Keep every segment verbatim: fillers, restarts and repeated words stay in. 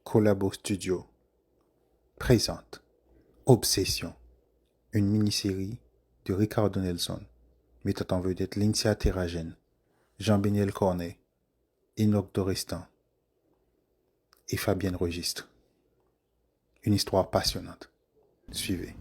Collabo Studio présente Obsession, une mini-série de Ricardo Nelson, mettant en vedette Lyncia Terragène, Jean-Beniel Cornet, Enoch Dorestan et Fabienne Registre. Une histoire passionnante. Suivez.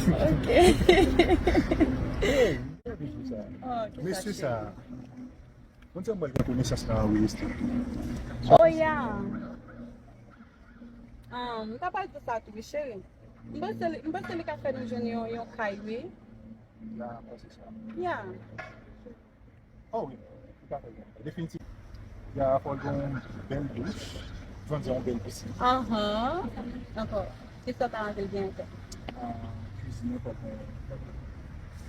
Ok. Mesye sa. Konn sa mwen gen konesans nan Wi Estil. Oh, yeah. Ah, m ta pral di sa tou, wi, cheri. M panse li, m panse li ka fè nou jwenn yon, yon kay, wi. Ya, m panse sa. Ya. Oh, wi, li ka fè sa. Definitivman. Ya, fò l gen yon bèl douch. Jan di yon bèl pisin. Ahan. Ankò. Kisa w ta anvi l gen ankò? Ah, kizin nan fò l gen, fò l gen,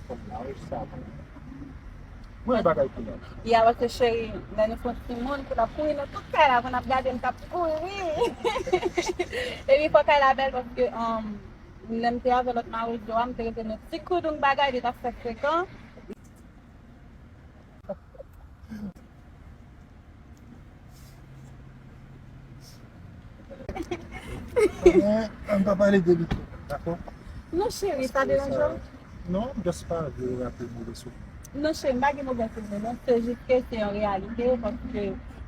fò l laj, sa bon. Mwen bagay pou mwen. Ya, paske cheri, lè nou fè yon timoun, pou n ap kouri nan tout kay la, pou n ap gade, n t ap kouri. Epi fò kay la bèl, paske, um, lè m te avè lòt mari Joe a, m te rete nan ti koudoung bagay, li t ap fè frekan. Ann pa pale de li tou, dakò? Non, cheri, sa deranje w? Non, m just pa vle raple move souvni. Non, cheri, m pa gen move souvni, non. Se jis ke se yon reyalite, paske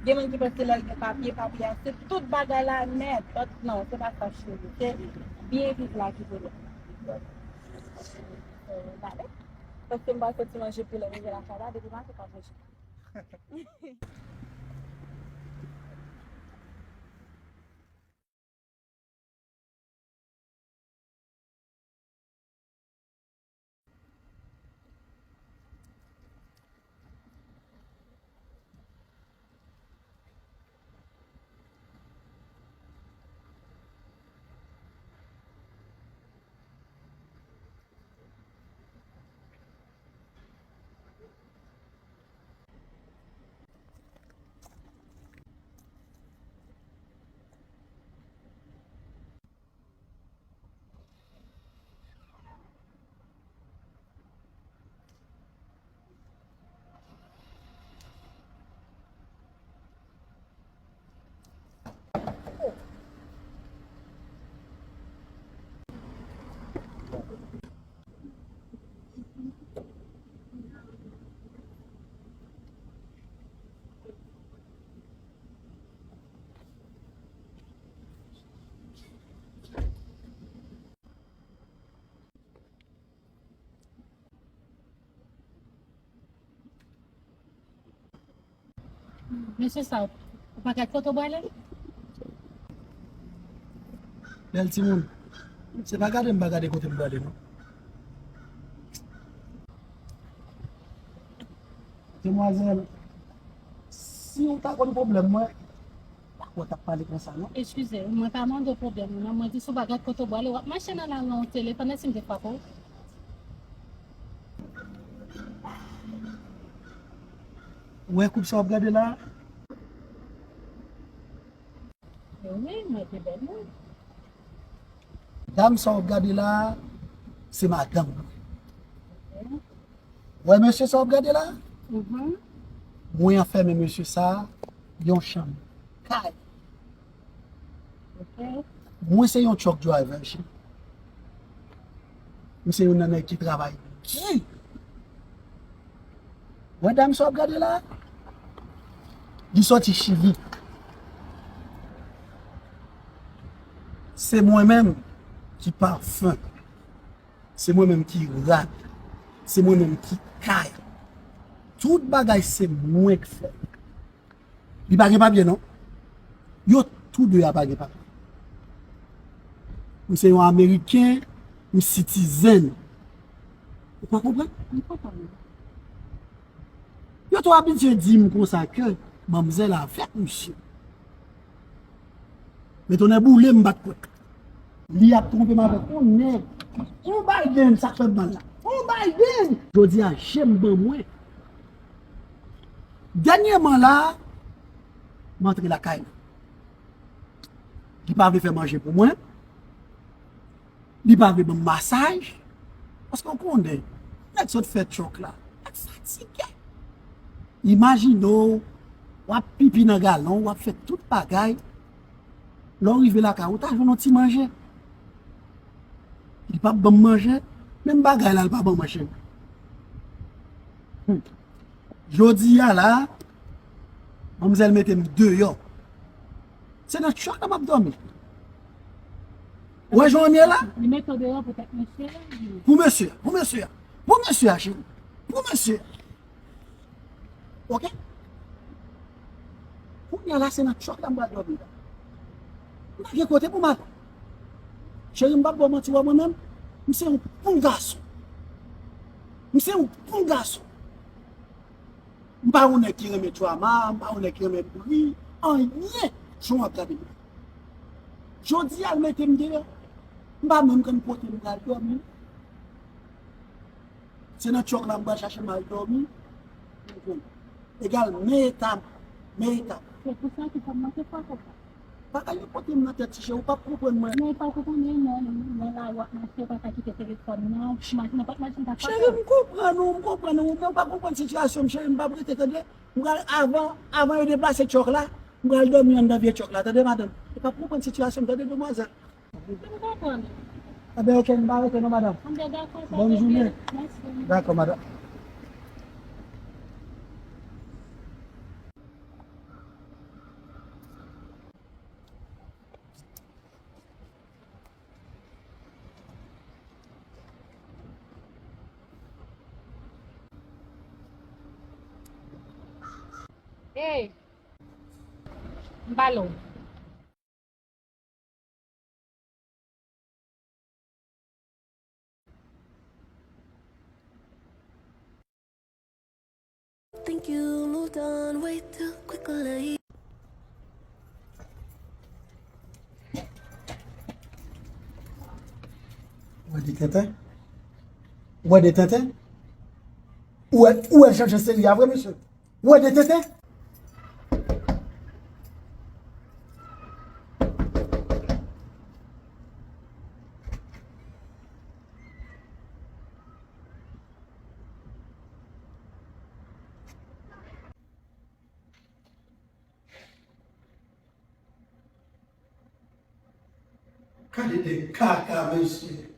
gen moun ki panse lè l gen papye, papye a, se tout bagay la nèt. But non, se pa sa, cheri. Se byen viv la ki pwoblèm. Euh, gade. Paske m pa soti manje poulè, rive lakay la, depi maten pa manje. Mesye sa, ou pa gad kote w prale? Bèl timoun. Se pa gade m pa gade kote m prale, non. Demwazèl, si w ta konn pwoblèm mwen, w pa kwè w t ap pale konsa, non. Eskize, mwen pa mande w pwoblèm ou, non. Mwen di si w pa gad kote w prale, w ap mache nan lari an, w tele, pandan si m te frape w. Ou wè koup sa w ap gade la? Wi, mwen te bèl, wi. Dam sa w ap gade la, se madanm mwen. Ou wè mesye sa w ap gade la? Mhm. Mwen anfèmen mesye sa yon chanm kay. Ok. Mwen se yon truck driver, cheri. Mwen se youn nan nèg ki travay di. Wè dam sa w ap gade la? Li soti Chili. Se mwen menm ki pafen. Se mwen menm ki rad. Se mwen menm ki kay. Tout bagay se mwen k fè. Li pa gen papye non. Yo tou de a pa gen papye. M se yon Ameriken, m citizen. Ou pa konprann? M konprann. Yo twò abitye di m konsa ke manmzèl avèk misye. Men tonnè boule m pa t kwè. Li ap twonpe m avèk yon nèg. Yon Biden, sa k fè m mal la. Yon Biden! Jodi a, je m ban mwen. Dènyèman la, m antre lakay li. Li pa vle fè manje pou mwen. Li pa vle ban m masaj. Paske w konnen, nèg sot fè truck la. Nèg fatige. Imajine w, w ap pipi nan galon, w ap fè tout bagay. Lè w rive lakay ou, ta jwenn yon ti manje. Li p ap ban m manje, menm bagay la, li pa ban mwen, cheri. Hmm. Jodi a la, manmzèl mete m deyò. Se nan truck la m ap dòmi. Ou wè jan w ye la? Li mete w deyò poutèt mesye a. Pou mesye a, pou mesye a. Pou mesye a, cheri. Pou mesye a. Ok? Kounye a la, se nan truck la m pral dòmi la. M pa gen kote pou m ale. Cheri, m p ap ba w manti, wè mwen menm, m se yon bon gason. M se yon bon gason. M pa yon nèg ki renmen drama, m pa yon nèg ki renmen bri, anyen, jan w ap gade m. Jodi a, l mete m deyò. M pa menm konn kote m pral dòmi. Se nan truck la m pral chache m al dòmi. Egal, men eta m, men eta m. Se pou sa ki fè m nan te fwa konsa. Bagay yo pote m nan tèt, ti cheri, ou p ap konprann mwen. Men pa konprann, non, non, non, la w ap mache, ou pa ka kite telefòn nan, machin nan, pa t machin ta. Cheri, m konprann ou, m konprann ou, men ou pa konprann sitiyasyon m, cheri, m p ap rete, tande. M pral, avan, avan yo deplase truck la, m pral dòmi anndan vye truck la, tande, madanm. Ou p ap konprann sitiyasyon m, tande, demwazèl. M konprann. Enben, ok, m pa rete non, madanm. Enben, dakò, pa de pwoblèm. Bòn jounen. Mèsi. Dakò, madanm. Hey! M pale w. Think you moved on way too quickly. Ou wè de tenten? Ou wè de tenten? Ou wè, ou wè l chanje seri a vre, mesye? Ou wè de tenten? Gade de kaka, mesye.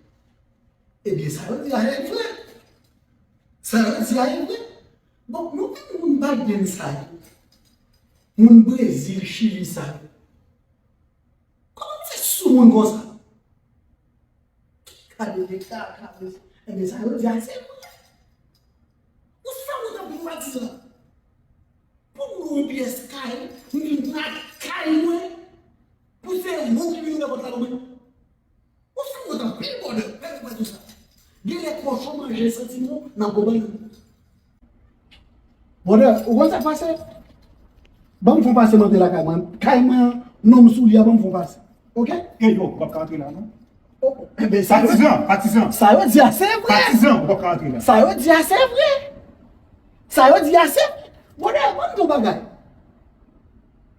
Ebyen, sa yo di a e vre. Sa yo di a e vre. Bon, nou menm moun Biden sa yo, moun Brezil, Chili sa yo, kòman se sou moun konsa? Gade de kaka, mesye. Ebyen, sa yo di a se vre. Ou sa mwen tankou patizan. Pou m lwe yon pyès kay, m vin nan kay mwen, pou se ou ki vin ouvè pòt la pou mwen. Ou sanwont anpil, brother. Fè nou wè tou sa. Gen lè kòchon manje santi nou nan gobann. Brother, ou konn sa k pase? Ban m fon pase m antre lakay mwen. Kay mwen an, non m sou li a, ban m fon pase. Ok? Ey, yo, ou p ap ka antre la, non. Oh, enben, sa yo, patizan, patizan. Sa yo di a se vre. Patizan, ou p ap ka antre la. Sa yo di a se vre. Sa yo di a se vre. Brother, Yon bagay.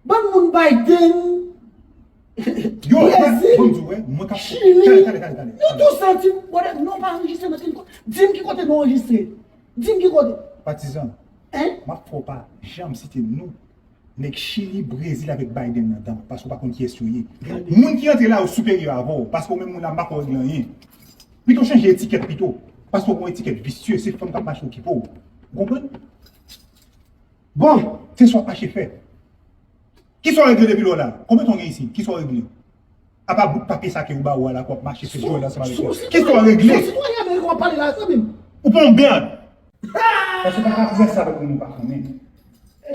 Bann moun Biden, Yo, Brezil, ban m di w, mwen k ap Chili, tande, tande, tande, tande, yo tou santi, brother, non pa anrejistre nan kin kote. Di m ki kote nou anrejistre. Di m ki kote. Patizan, Hein? M ap fè w pa janm site non nèg Chili, Brezil avèk Biden nan dan, paske w pa konn kiyès yo ye. Moun ki rantre la yo siperyè avè w, paske w menm moun la m pa kwè w regle anyen. Pito chanje etikèt pito, paske w gon etikèt visye, se fanm k ap mache okipe w. Ou konprann? Bon, Se sa w ap mache fè. Kisa w regle depi lè w la? Konbyen tan w gen isit? Kisa w regle? Apa bout papye sa ke yo ba ou a la k w ap mache se jwèl ansanm avèk yo. Kisa w regle? Sou sitwayen ameriken w ap pale la, zanmi m. Ou pa yon bèd. Paske w pa ka fè sa avèk moun ou pa konnen.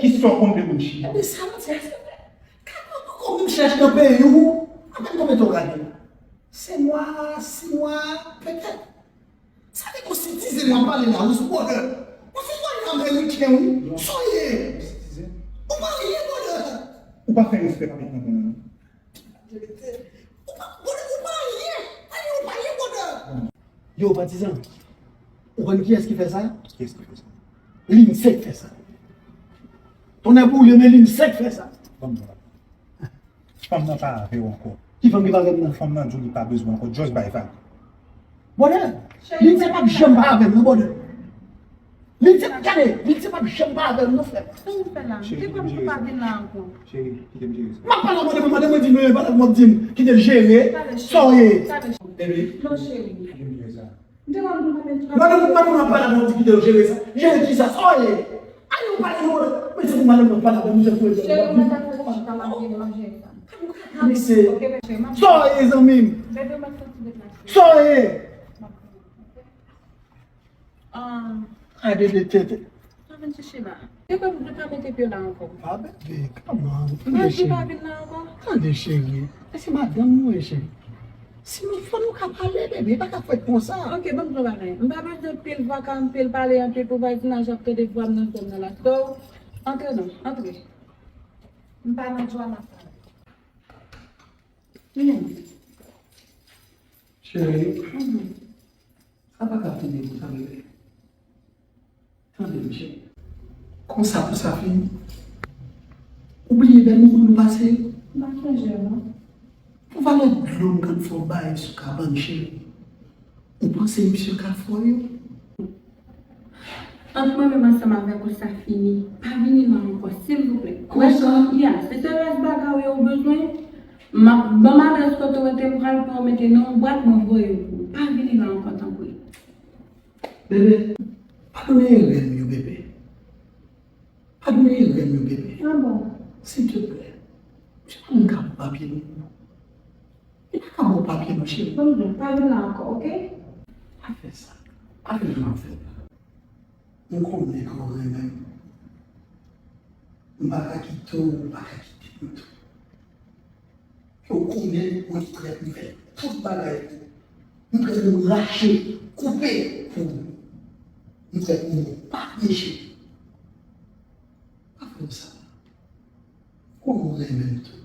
Kisa w konn de moun Chili? Ebyen sa w di a se vre. Kòman w menm chèche nan peyi w? Apèn konbyen tan w gade? Senwa, sinwa, petèt. Sa te konstitize m ap pale la wi sou bòdè. Ou se yon ameriken wi. Sa w ye? Ou pa anyen bòdè. Ou pa fè respè pa met nan men nou. Ou pa bòdè, ou pa anyen. Anyen, ou pa anyen bòdè. Yo, patizan. Ou konn kiyès ki fè sa? Kiyès ki fè sa? Lindsay k fè sa. Tonnè boule, men Lindsay k fè sa. Ban m non. Fanm nan pa avè w ankò. Ki fanm ki pa avè m nan? Fanm nan di w li pa bezwen w ankò, just bay vag. Bòdè, Lindsay p ap janm pa avè m non bòdè. Lindsay, gade, Lindsay p ap janm pa avè m non frè. Sa w fè la? Cheri, kite m jere sa. Cheri, kite m jere sa. M ap pale w bòdè, mande mwen di m, mande mwen di m, kite l jere, sa w ye. Bebe. Non cheri. Kite m jere sa. Madanm, madanm nan pale avè w, di kite l jere sa. Jere kisa? Sa w ye? Anyen ou pale nou, men se pou madanm nan pale avè m, misye pou ede. Cheri, ou mèt al fè ti chita m ap vini manje sa. Mesye, sa w ye zanmi m? Sa w ye? Gade de tete. Pa vin chèche la. Yo kwè m pa mete pye la ankò. Ah bebe, come on. Tande cheri. Tande cheri. E se madanm nou ye cheri. Si nou fò nou ka pale bebe, pa ka fèt konsa. Ok, ban m di w yon bagay. M pa bezwen pil vaka, pil pale, anpil pou vwazinaj ap tande vwa m nan zòn nan la. So, antre non, antre. M pa nan dwa m ap pale. Cheri, sa pa ka fini konsa bebe. Tande m cheri. Konsa pou sa fini. Ou bliye bèl moman nou pase yo? M pa sonje non. Pou valè dlo m konn fè w bay sou kabann cheri. Ou panse misye ka fè w yo? Ant mwen menm ansanm avèk ou sa fini. Pa vini la ankò silvouplè. Konsa? Ya, se sèl rès bagay ou yo ou bezwen. M ap ban m adrès kote w rete m pral pran w mete nan yon bwat mwen voye w pou ou. Pa vini la ankò tanpri. Bebe, padone erè m yo bebe. Padone erè m yo bebe. Ah bon? Silteplè. M se pa moun k ap papye non. Li pa ka ba w papye non cheri. Bon, bon, pa vin la ankò, oke? Pa fè sa. Pa fè jan w ap fè la. M konnen ke w renmen m. M pa ka kite w, ou pa ka kite m tou. Ou konnen mwen ki prèt pou fè tout bagay pou ou. M prèt pou m rache, koupe pou ou. M prèt pou m pa peche. Pa fè m sa. Kòman w renmen m tou?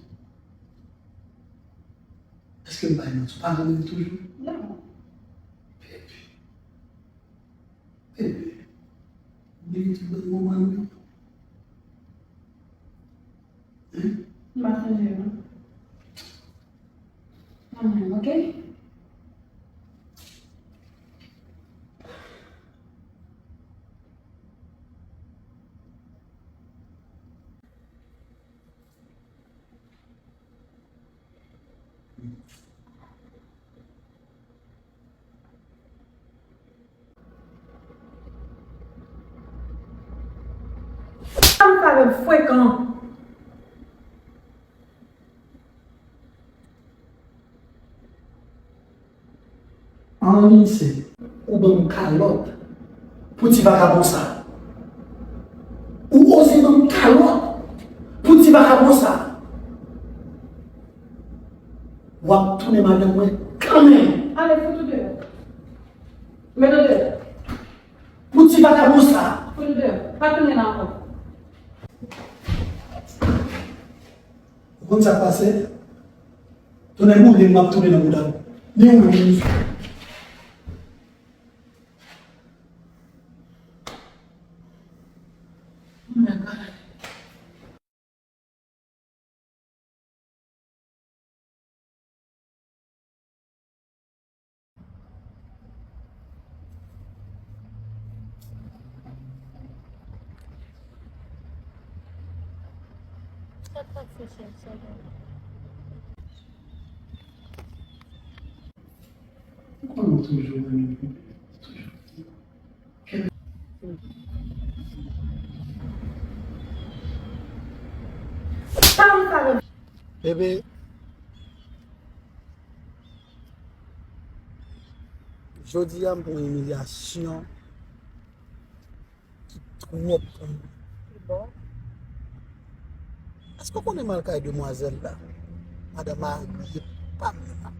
Èske m bay manti? Ou pa renmen m toujou? Non. Bebe. Bebe. Ou bliye tout bèl moman nou yo? Hein? M pa sonje non. Mwen menm, oke? Sa m fè avè m frekan. Ann se ou ban m kalòt pou ti vakabon sa. Ou oze ban m kalòt pou ti vakabon sa. W ap tounen madanm mwen kanmenm. Ale fout ou deyò. Met ou deyò. Pou ti vakabon sa. Fout ou deyò. Pa tounen la ankò. Ou konn sa k pase? Tonnè boule m ap tounen nan bouda w. Ni ou menm ni. Oh my God. Sa k pase, chèf, sa k pase? Ou konnen w toujou renmen m. Bebe, jodi a m pran imilyasyon ki twòp pou mwen. Bon. Èske w konnen m al kay demwazèl la? Madan marye pa m nan.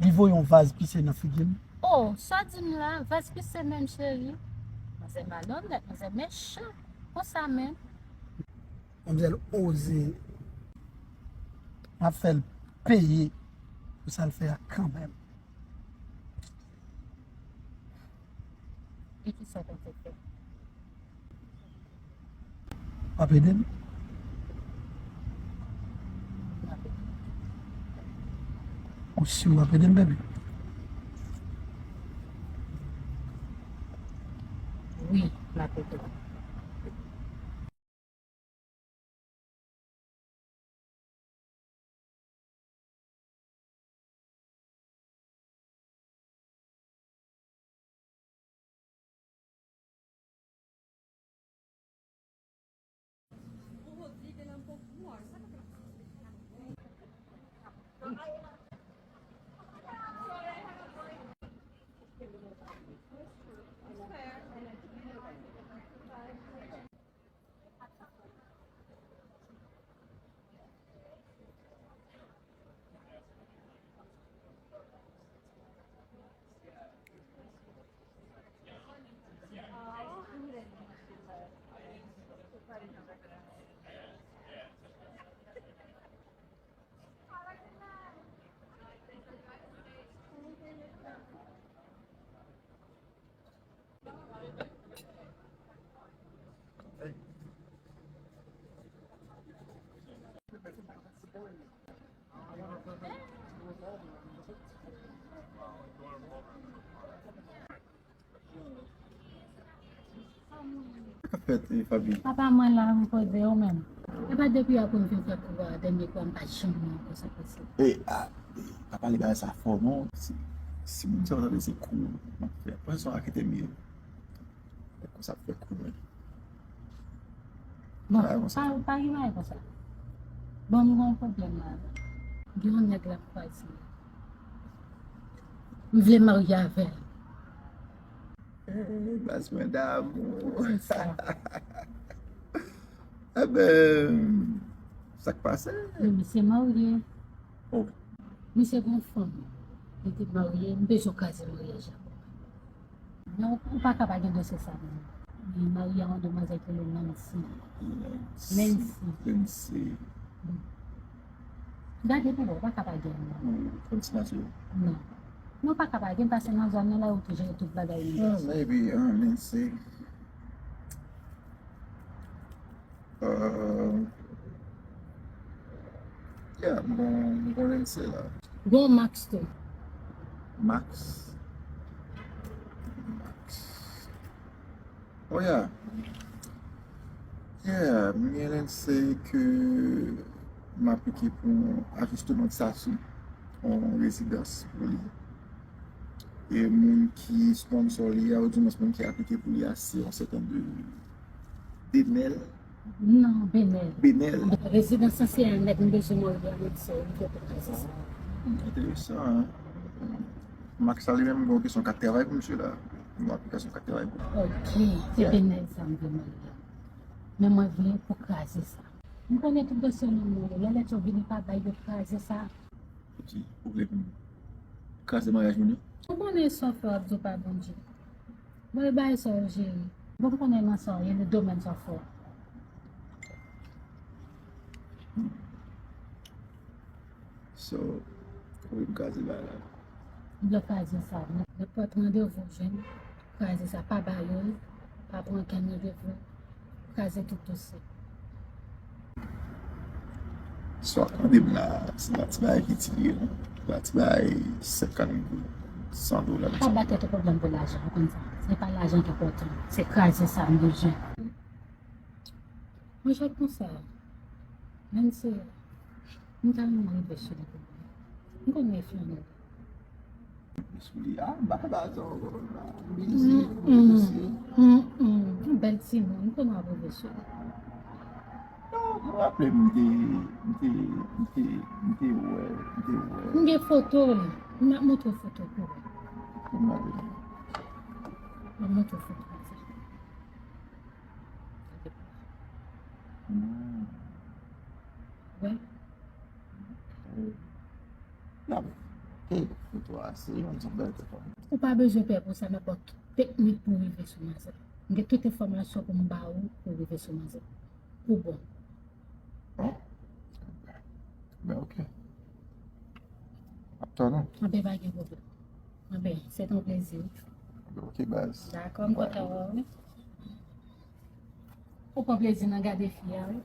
Li voye yon vaz pise nan figi m. Oh, sa w di m la, vaz pise menm cheri. Manzè malonèt, manzè mechan. Konsa menm. Manzè oze. M ap fè l peye pou sa l fè a kanmenm. E kisa w konte fè? W ap ede m? Ou si w ap ede m, bebe? Wi, m ap ede w. Sa k ap fèt, eh, Faby? Papa, mwen la, m poze, ou menm? E pa depi apre m fin fè kou a, dènye kou a, m pa janm wè ankò sa pase. Eh, ah, eh, pa pale bagay sa fò, non. Si, si moun sa yo tande se kou m ap fè. Pran swen ak Etemye. Fè konsa, fè kou mwen. Bon, pa, pa gen bagay konsa. Bon, m gen yon pwoblèm la. Gen yon nèg l ap kwaze. M vle marye avè l. Eh, baz mwen damou. Se sa. Eben, sa k pase? Wi, misye marye. Oh. Misye gen yon fanm. Li te marye, m bezwen kraze maryaj la. Non, ou pa ka pa gen dosye sa, non. Li marye a yon demwazèl ki rele Nancy. Nancy. Nancy. Nancy. Gade pou wè, ou pa ka pa gen l, non. Hmm, konn ti Nancy. Non. Non, ou pa ka pa gen, paske nan zòn nan la, yo te jere tout bagay. Ah, maybe, ah, Nancy. Euh, yeah, m gon, m gon Nancy la. Gon Max tou. Max. Max. Oh, yeah. Yeah, m gen Nancy ke m aplike pou yon ajisteman de stati, yon rezidans pou li. E moun ki sponsor li a, oudimwens moun ki aplike pou li a, se yon sèten de Denel. Non, Benel. Benel. Rezidans ansyen an nèt, m bezwen mwen li a, se li ki pou kraze sa. Enteresan, hein? Max la li menm, m gen yon kesyon kat travay pou misye la. Yon aplikasyon kat travay pou li. Ok, se Benel sa m vle mwen li a. Men mwen vle pou kraze sa. M konnen tout dosye nan men yo. Lè lèt yo vini pa bay yo kraze sa. Epi, ou vle pou m kraze maryaj moun yo? Ou konnen sa w fè w ap di w pa Bondye. Bon, e bagay sa w jere. Bon, m konnen nan sa w ye, nan domèn sa w fè. So, ou vle m kraze bagay la? M vle kraze sa. Nenpòt randevou w jwenn, kraze sa, pa ba yo l, pa pran okenn randevou, kraze tout dosye. Sa w ap mande m la, se pa ti bagay piti li ye, non. Se pa ti bagay senkant goud, san dola. Pa ba tèt ou pwoblèm pou lajan, ou konn sa. Se pa lajan ki enpòtan. Se kraze sa m bezwen. Mwen jwenn konsa. Menm se, m ta renmen rive sou li pou mwen. M konn refè anmè. Sou li a, ba, ba, sa, ba, bizi, Mm, mm, mesye. Mm, mm. Bèl timoun, m konn ap rive sou li. Non, mwen raple m te, m te, m te, m te wè, m te wè. M gen foto li. M ap montre foto pou ou. Mwen raple m. M ap montre foto pou ou. Hmm. Wè. N ap, e, foto a, se yon ti bèl telefòn. Ou pa bezwen pè pou sa, m ap ba w tout teknik pou rive sou manzè. M gen tout enfòmasyon pou m ba ou pou rive sou manzè. Ou bon. Ben, ok. Ap tann ou. Anben, pa gen pwoblèm. Anben, se yon plezi. Ok, baz. Dakò, m kontan wè w. Ou pran plezi nan gade fi a, wi.